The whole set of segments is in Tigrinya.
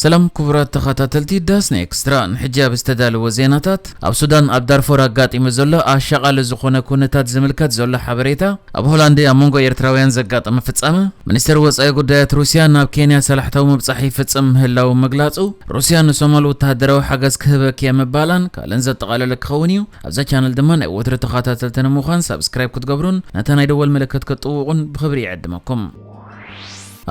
ሰላም ክቡራት ተኸታተልቲ ዳስና ኤክስትራ፣ ንሕጂ ኣብ ዝተዳለወ ዜናታት፣ ኣብ ሱዳን ኣብ ዳርፎር ኣጋጢሙ ዘሎ ኣሻቓሊ ዝኾነ ኩነታት ዝምልከት ዘሎ ሓበሬታ፣ ኣብ ሆላንድ ኣብ መንጎ ኤርትራውያን ዘጋጠመ ፍጻመ፣ ሚኒስተር ወጻኢ ጉዳያት ሩስያ ናብ ኬንያ ሰላሕታዊ ምብጻሕ ይፍጽም ምህላው ምግላጹ፣ ሩስያ ንሶማል ወተሃደራዊ ሓገዝ ክህበኪ እየ ምባላን ካልእን ዘጠቓለለ ክኸውን እዩ። ኣብዛ ቻነል ድማ ናይ ወትሩ ተኸታተልቲ ንምዃን ሳብስክራይብ ክትገብሩን ነታ ናይ ደወል ምልክት ክትጥውቑን ብኽብሪ ይዕድመኩም።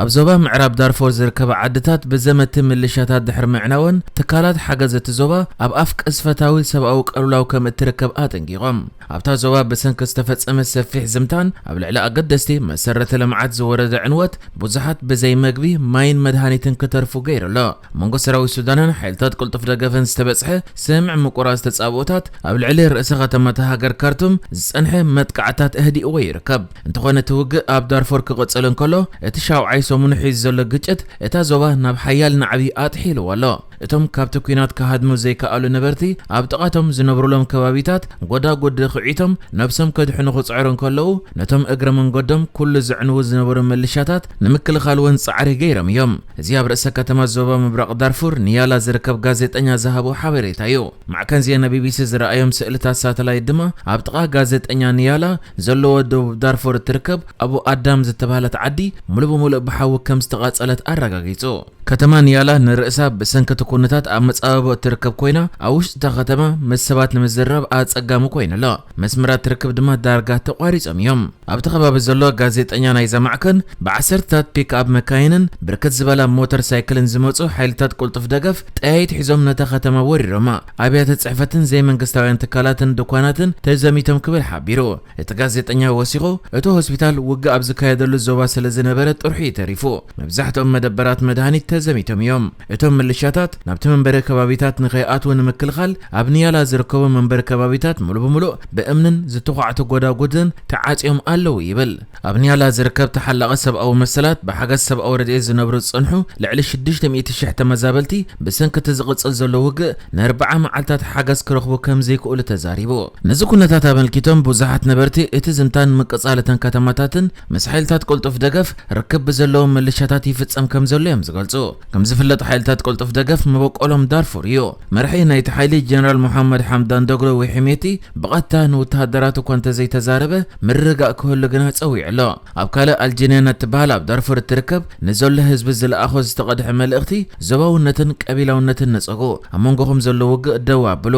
ኣብ ዞባ ምዕራብ ዳርፎር ዝርከባ ዓድታት ብዘመቲ ምልሻታት ድሕሪ ምዕናወን፣ ትካላት ሓገዝ እቲ ዞባ ኣብ ኣፍ ቅዝፈታዊ ሰብኣዊ ቅልውላው ከም እትርከብ ኣጠንቂቖም። ኣብታ ዞባ ብሰንኪ ዝተፈጸመ ሰፊሕ ዝምታን ኣብ ልዕሊ ኣገደስቲ መሰረተ ልምዓት ዝወረደ ዕንወት፣ ብዙሓት ብዘይ መግቢ፣ ማይን መድሃኒትን ክተርፉ ገይሩ ኣሎ። ኣብ መንጎ ሰራዊት ሱዳንን ሓይልታት ቅልጡፍ ደገፍን ዝተበጽሐ ስምዕ ምቁራጽ ተጻብኦታት፣ ኣብ ልዕሊ ርእሰ ከተማ እታ ሃገር ካርቱም ዝጸንሐ መጥቃዕታት ኣህዲእዎ ይርከብ። እንተኾነ እቲ ውግእ ኣብ ዳርፎር ክቕጽል እንከሎ፣ እቲ ሻውዓይ ሰሙኑ ሒዙ ዘሎ ግጭት እታ ዞባ ናብ ሓያል ናዕቢ ኣጥሒልዎ ኣሎ። እቶም ካብቲ ኲናት ክሃድሙ ዘይከኣሉ ነበርቲ ኣብ ጥቓቶም ዝነብሩሎም ከባቢታት ጎዳጉዲ ክዒቶም ነብሶም ከድሕኑ ክጽዕሩ እንከለዉ፣ ነቶም እግረ መንገዶም ኩሉ ዘዕንዉ ዝነበሩ ምልሻታት ንምክልኻል እውን ጻዕሪ ገይሮም እዮም። እዚ ኣብ ርእሰ ከተማ ዞባ ምብራቕ ዳርፉር ንያላ ዝርከብ ጋዜጠኛ ዝሃቦ ሓበሬታ እዩ። ማዕከን ዜና ቢቢሲ ዝረኣዮም ስእልታት ሳተላይት ድማ ኣብ ጥቓ ጋዜጠኛ ንያላ ዘለዎ ደቡብ ዳርፉር እትርከብ ኣቡ ኣዳም ዝተባህለት ዓዲ ሙሉ ብሙሉእ ብሓዊ ከም ዝተቓጸለት ኣረጋጊጹ። ከተማ ንያላ ንርእሳ ብሰንኪ እቲ ኩነታት ኣብ መጻብቦ እትርከብ ኮይና፣ ኣብ ውሽጢ እታ ከተማ ምስ ሰባት ንምዝርራብ ኣጸጋሚ ኮይኑ ኣሎ። መስመራት ርክብ ድማ ዳርጋ ተቋሪጾም እዮም። ኣብቲ ከባቢ ዘሎ ጋዜጠኛ ናይዛ ማዕከን፣ ብዓሰርተታት ፒክኣፕ መካይንን ብርክት ዝበላ ሞተር ሳይክልን ዝመጹ ሓይልታት ቅልጡፍ ደገፍ ጠያይት ሒዞም ነታ ከተማ ወሪሮማ። ኣብያተ ጽሕፈትን ዘይመንግስታውያን ትካላትን ድኳናትን ተዘሚቶም ክብል ሓቢሩ። እቲ ጋዜጠኛ ወሲኹ፣ እቲ ሆስፒታል ውግእ ኣብ ዝካየደሉ ዞባ ስለ ዝነበረ ጥርሑ እዩ ተሪፉ። መብዛሕትኦም መደበራት መድሃኒት ተዘሚቶም እዮም። እቶም ምልሻታት ናብቲ መንበሪ ከባቢታት ንኸይኣትዉ ንምክልኻል፣ ኣብ ንያላ ዝርከቡ መንበሪ ከባቢታት ሙሉ ብሙሉእ ብእምንን ዝተዃዕቱ ጎዳጉድን ተዓጽዮም ኣለዉ ይብል። ኣብ ንያላ ዝርከብ ተሓላቒ ሰብኣዊ መሰላት፣ ብሓገዝ ሰብኣዊ ረድኤት ዝነብሩ ዝጸንሑ ልዕሊ ሽዱሽተ ሚእቲ ሽሕ ተመዛበልቲ፣ ብሰንኪ እቲ ዝቕጽል ዘሎ ውግእ፣ ንኣርብዓ መዓልታት ሓገዝ ክረኽቡ ከም ዘይክእሉ ተዛሪቡ። ነዚ ኩነታት ኣመልኪቶም ብዙሓት ነበርቲ፣ እቲ ዝምታን ምቅጻል እተን ከተማታትን ምስ ሓይልታት ቅልጡፍ ደገፍ ርክብ ብዘለዎም ምልሻታት ይፍጸም ከም ዘሎ እዮም ዝገልጹ። ከም ዝፍለጥ፣ ሓይልታት ቅልጡፍ ደገፍ መበቆሎም ዳርፉር እዩ። መራሒ ናይቲ ሓይሊ ጀነራል ሙሓመድ ሓምዳን ዶግሎ ወይ ሕሜቲ ብቐጥታ ንወተሃደራት እኳ እንተዘይተዛረበ፣ ምርግጋእ ክህሉ ግና ጸዊዑ ኣሎ። ኣብ ካልእ ኣልጀንያን እትበሃል ኣብ ዳርፉር እትርከብ ንዘሎ ህዝቢ ዝለኣኾ ዝተቐድሐ መልእኽቲ፣ ዞባውነትን ቀቢላውነትን ነጸጉ። ኣብ መንጎኹም ዘሎ ውግእ ደው ኣብሉ።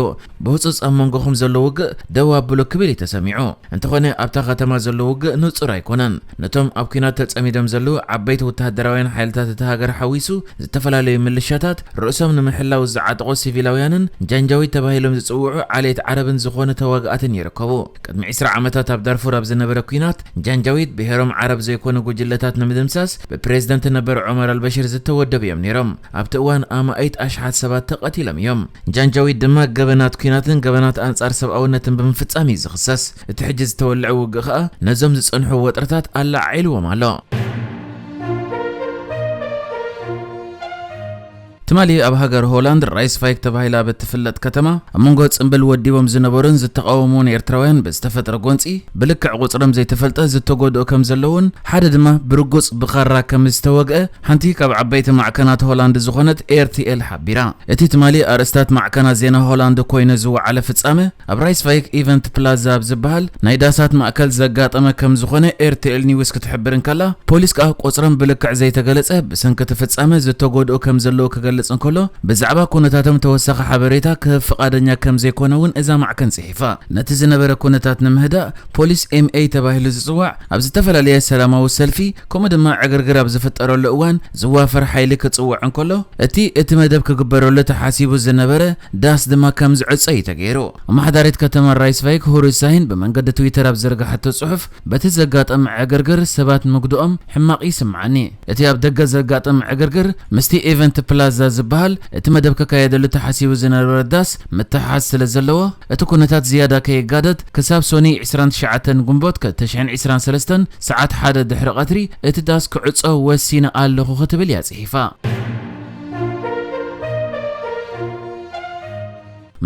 ብህጹጽ ኣብ መንጎኹም ዘሎ ውግእ ደው ኣብሉ ክብል እዩ ተሰሚዑ። እንተኾነ ኣብታ ከተማ ዘሎ ውግእ ንጹር ኣይኮነን። ነቶም ኣብ ኲናት ተጸሚዶም ዘለዉ ዓበይቲ ወተሃደራውያን ሓይልታት እታ ሃገር ሓዊሱ፣ ዝተፈላለዩ ምልሻታት ርእሶም ንምሕላው ዝዓጠቑ ሲቪላውያንን ጃንጃዊድ ተባሂሎም ዝጽውዑ ዓሌት ዓረብን ዝኾኑ ተዋጋእትን ይርከቡ። ቅድሚ ዕስራ ዓመታት ኣብ ዳርፉር ኣብ ዝነበረ ኲናት፣ ጃንጃዊድ ብሄሮም ዓረብ ዘይኮኑ ጉጅለታት ንምድምሳስ ብፕሬዝደንት ነበር ዑመር ኣልበሽር ዝተወደቡ እዮም ነይሮም። ኣብቲ እዋን ኣማኢት ኣሽሓት ሰባት ተቐቲሎም እዮም። ጃንጃዊድ ድማ ገበናት ኲናትን ገበናት ኣንጻር ሰብኣውነትን ብምፍጻም እዩ ዝኽሰስ። እቲ ሕጂ ዝተወልዐ ውግእ ከኣ ነዞም ዝጸንሑ ወጥርታት ኣላዓዒልዎም ኣሎ። ትማሊ ኣብ ሃገር ሆላንድ ራይስቫይክ ተባሂላ ኣብ እትፍለጥ ከተማ ኣብ መንጎ ጽምብል ወዲቦም ዝነበሩን ዝተቓወሙን ኤርትራውያን ብዝተፈጥረ ጎንጺ ብልክዕ ቁጽሮም ዘይተፈልጠ ዝተጎድኡ ከም ዘለውን ሓደ ድማ ብርጉጽ ብኻራ ከም ዝተወግአ ሓንቲ ካብ ዓበይቲ ማዕከናት ሆላንድ ዝኾነት ኤርቲኤል ሓቢራ። እቲ ትማሊ ኣርእስታት ማዕከናት ዜና ሆላንድ ኮይኑ ዝወዓለ ፍጻመ ኣብ ራይስቫይክ ኢቨንት ፕላዛ ኣብ ዝበሃል ናይ ዳሳት ማእከል ዘጋጠመ ከም ዝኾነ ኤርቲኤል ኒውስ ክትሕብር እንከላ፣ ፖሊስ ከኣ ቁጽሮም ብልክዕ ዘይተገለጸ ብሰንኪ እቲ ፍጻመ ዝተጎድኡ ከም ዘለዉ ክገልጽ እንከሎ፣ ብዛዕባ ኩነታቶም ተወሳኺ ሓበሬታ ክህብ ፍቓደኛ ከም ዘይኮነ እውን እዛ ማዕከን ጽሒፋ። ነቲ ዝነበረ ኩነታት ንምህዳእ፣ ፖሊስ ኤምኤይ ተባሂሉ ዝጽዋዕ ኣብ ዝተፈላለየ ሰላማዊ ሰልፊ፣ ከምኡ ድማ ዕግርግር ኣብ ዝፍጠረሉ እዋን ዝዋፈር ሓይሊ ክጽውዕ እንከሎ፣ እቲ እቲ መደብ ክግበረሉ ተሓሲቡ ዝነበረ ዳስ ድማ ከም ዝዕጾ እዩ ተገይሩ። ኣመሓዳሪት ከተማ ራይስቫይክ ሁሩስ ሳሂን ብመንገዲ ትዊተር ኣብ ዝዘርግሓቶ ጽሑፍ፣ በቲ ዘጋጠመ ዕግርግር ሰባት ምግድኦም ሕማቕ ይስምዓኒ። እቲ ኣብ ደገ ዘጋጠመ ዕግርግር ምስቲ ኤቨንት ፕላዛ ዝበሃል እቲ መደብ ክካየደሉ ተሓሲቡ ዝነበረ ዳስ ምትሕሓዝ ስለ ዘለዎ፣ እቲ ኩነታት ዝያዳ ከይጋደድ ክሳብ ሶኒ ዕስራን ትሽዓተን ጉንቦት ክልተ ሽሕን ዕስራን ሰለስተን ሰዓት ሓደ ድሕሪ ቀትሪ እቲ ዳስ ክዕጾ ወሲነ ኣለኹ ክትብል እያ ጽሒፋ።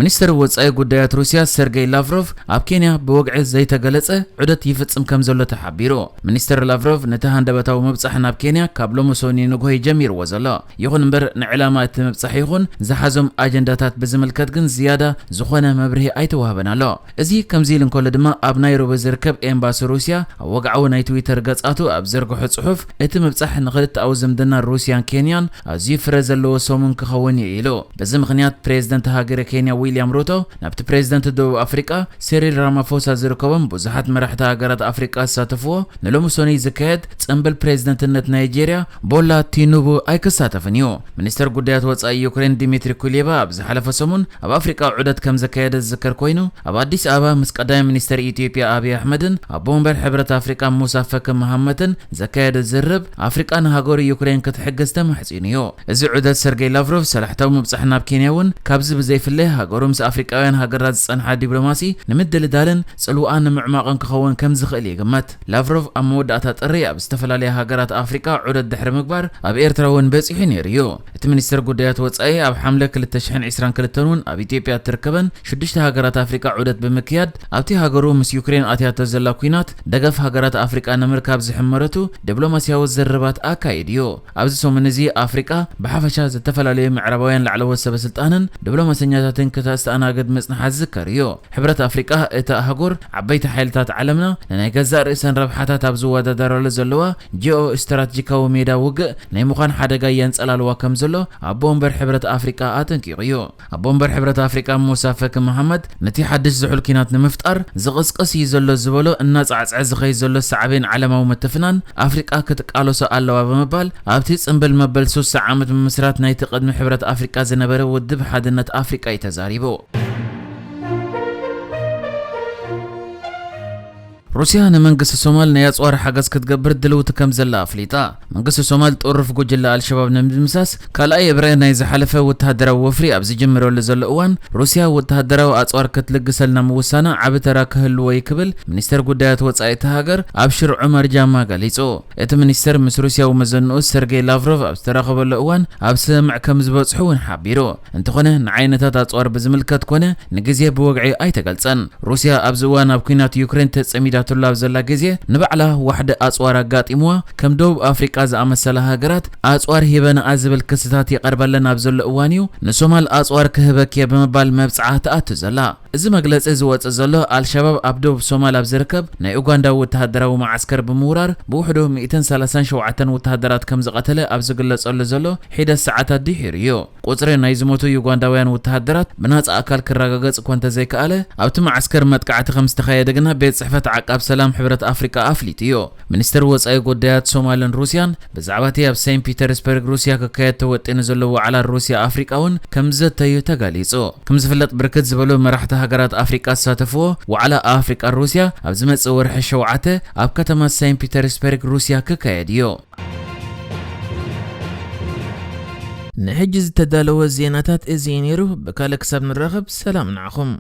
ሚኒስትር ወጻኢ ጉዳያት ሩስያ ሰርጌይ ላቭሮቭ ኣብ ኬንያ ብወግዒ ዘይተገለጸ ዑደት ይፍጽም ከም ዘሎ ተሓቢሩ። ሚኒስትር ላቭሮቭ ነቲ ሃንደበታዊ ምብጻሕ ናብ ኬንያ ካብ ሎሚ ሰኑይ ንግሆ እዩ ጀሚርዎ ዘሎ። ይኹን እምበር ንዕላማ እቲ ምብጻሕ ይኹን ዝሓዞም ኣጀንዳታት ብዝምልከት ግን ዝያዳ ዝኾነ መብርሂ ኣይተዋህበን ኣሎ። እዚ ከምዚ ኢሉ እንከሎ ድማ ኣብ ናይሮቢ ዝርከብ ኤምባሲ ሩስያ ኣብ ወግዓዊ ናይ ትዊተር ገጻቱ ኣብ ዘርግሖ ጽሑፍ እቲ ምብጻሕ ንክልተኣዊ ዝምድና ሩስያን ኬንያን ኣዝዩ ፍረ ዘለዎ ሰሙን ክኸውን እዩ ኢሉ። በዚ ምኽንያት ፕሬዝደንት ሃገረ ኬንያ ዊልያም ሩቶ ናብቲ ፕሬዝደንት ደቡብ ኣፍሪቃ ሴሪል ራማፎሳ ዝርከቦም ብዙሓት መራሕቲ ሃገራት ኣፍሪቃ ዝሳተፍዎ ንሎሚ ሰኑይ ዝካየድ ጽምብል ፕሬዝደንትነት ናይጄርያ ቦላ ቲኑቡ ኣይክሳተፍን እዩ። ሚኒስተር ጉዳያት ወጻኢ ዩክሬን ዲሚትሪ ኩሌባ ኣብ ዝሓለፈ ሰሙን ኣብ ኣፍሪቃ ዑደት ከም ዘካየደ ዝዝከር ኮይኑ፣ ኣብ ኣዲስ ኣበባ ምስ ቀዳማይ ሚኒስተር ኢትዮጵያ ኣብይ ኣሕመድን ኣቦ ወንበር ሕብረት ኣፍሪቃ ሙሳ ፈኪ መሃመትን ዘካየደ ዝርርብ ኣፍሪቃ ንሃገሩ ዩክሬን ክትሕግዝ ተማሕጺኑ እዩ። እዚ ዑደት ሰርጌይ ላቭሮቭ ሰላሕታዊ ምብጻሕ ናብ ኬንያ እውን ካብዚ ብዘይፍለ ሃገሩ ምስ ኣፍሪቃውያን ሃገራት ዝጸንሓ ዲፕሎማሲ ንምድልዳልን ጽልዋኣ ንምዕማቕን ክኸውን ከም ዝኽእል ይግመት። ላቭሮቭ ኣብ መወዳእታ ጥሪ ኣብ ዝተፈላለያ ሃገራት ኣፍሪቃ ዑደት ድሕሪ ምግባር ኣብ ኤርትራ እውን በጺሑ ነይሩ እዩ። እቲ ሚኒስተር ጉዳያት ወጻኢ ኣብ ሓምለ ክልተ ሽሕን ዕስራን ክልተን እውን ኣብ ኢትዮጵያ እትርከበን ሽዱሽተ ሃገራት ኣፍሪቃ ዑደት ብምክያድ ኣብቲ ሃገሩ ምስ ዩክሬን ኣትያቶ ዘላ ኲናት ደገፍ ሃገራት ኣፍሪቃ ንምርካብ ዝሕመረቱ ዲፕሎማስያዊ ዝርርባት ኣካይዱ እዩ። ኣብዚ ሰሙን እዚ ኣፍሪቃ ብሓፈሻ ዝተፈላለዩ ምዕራባውያን ላዕለዎት ሰበስልጣንን ዲፕሎማሰኛታትን ክተስተኣናግድ ምጽንሓ ዝዝከር እዩ። ሕብረት ኣፍሪቃ እታ ኣህጉር ዓበይቲ ሓይልታት ዓለምና ንናይ ገዛእ ርእሰን ረብሓታት ኣብ ዝወዳደራሉ ዘለዋ ጂኦ ስትራቴጂካዊ ሜዳ ውግእ ናይ ምዃን ሓደጋ የንጸላልዋ ከም ዘሎ ኣቦ ወንበር ሕብረት ኣፍሪቃ ኣጠንቂቑ እዩ። ኣቦ ወንበር ሕብረት ኣፍሪቃ ሙሳ ፈኪ መሓመድ ነቲ ሓድሽ ዝሑል ኲናት ንምፍጣር ዝቕስቅስ እዩ ዘሎ ዝበሎ እናጻዕጸዐ ዝኸይድ ዘሎ ሳዕቤን ዓለማዊ ምትፍናን ኣፍሪቃ ክትቃለሶ ኣለዋ ብምባል ኣብቲ ጽምብል መበል ሱሳ ዓመት ምምስራት ናይቲ ቅድሚ ሕብረት ኣፍሪቃ ዝነበረ ውድብ ሓድነት ኣፍሪቃ እዩ ተዛሪቡ። ሩስያ ንመንግስቲ ሶማል ናይ ኣጽዋር ሓገዝ ክትገብር ድልውቲ ከም ዘላ ኣፍሊጣ። መንግስቲ ሶማል ጥሩፍ ጉጅለ ኣልሸባብ ንምድምሳስ ካልኣይ እብረ ናይ ዝሓለፈ ወተሃደራዊ ወፍሪ ኣብ ዝጅምረሉ ዘሎ እዋን ሩስያ ወተሃደራዊ ኣጽዋር ክትልግሰልና ምውሳና ዓቢ ተራ ክህልዎ እዩ ክብል ሚኒስተር ጉዳያት ወጻኢ እቲ ሃገር ኣብሽር ዑመር ጃማ ገሊጹ። እቲ ሚኒስተር ምስ ሩስያዊ መዘንኡ ሰርጌይ ላቭሮቭ ኣብ ዝተራኸበሉ እዋን ኣብ ስምምዕ ከም ዝበጽሑ እውን ሓቢሩ። እንተኾነ ንዓይነታት ኣጽዋር ብዝምልከት ኮነ ንግዜ ብወግዒ ኣይተገልጸን። ሩስያ ኣብዚ እዋን ኣብ ኲናት ዩክሬን ተጸሚዳትሉ ኣብ ዘላ ግዜ ንባዕላ ዋሕዲ ኣጽዋር ኣጋጢምዋ ከም ደቡብ ኣፍሪቃ ዝኣመሰላ ሃገራት ኣጽዋር ሂበንኣ ዝብል ክስታት ይቐርበለን ኣብ ዘሎ እዋን እዩ ንሶማል ኣጽዋር ክህበኪ እየ ብምባል መብጽዓ ትኣቱ ዘላ። እዚ መግለጺ ዝወጽእ ዘሎ ኣልሸባብ ኣብ ደቡብ ሶማል ኣብ ዝርከብ ናይ ኡጋንዳ ወተሃደራዊ መዓስከር ብምውራር ብውሕዱ ሚእትን ሰላሳን ሸውዓተን ወተሃደራት ከም ዝቐተለ ኣብ ዝግለጸሉ ዘሎ ሒደት ሰዓታት ድሒሩ እዩ። ቁጽሪ ናይ ዝሞቱ ዩጋንዳውያን ወተሃደራት ብናጻ ኣካል ክረጋገጽ እኳ እንተዘይከኣለ ኣብቲ መዓስከር መጥቃዕቲ ከም ዝተኻየደ ግና ቤት ጽሕፈት ዓቃብ ሰላም ሕብረት ኣፍሪቃ ኣፍሊጡ እዩ። ሚኒስትር ወጻኢ ጉዳያት ሶማልን ሩስያን ብዛዕባ እቲ ኣብ ሴንት ፒተርስበርግ ሩስያ ክካየድ ተወጢኑ ዘሎ ዋዕላ ሩስያ ኣፍሪቃ እውን ከም ዘተዩ ተገሊጹ። ከም ዝፍለጥ ብርክት ዝበሉ መራሕቲ ሃገራት ኣፍሪቃ ዝሳተፍዎ ዋዕላ ኣፍሪቃ ሩስያ ኣብ ዝመጽእ ወርሒ ሸውዓተ ኣብ ከተማ ሴንት ፒተርስበርግ ሩስያ ክካየድ እዩ። ንሕጂ ዝተዳለወ ዜናታት እዚ እዩ ነይሩ። ብካልእ ክሳብ ንራኸብ ሰላም ንዓኹም።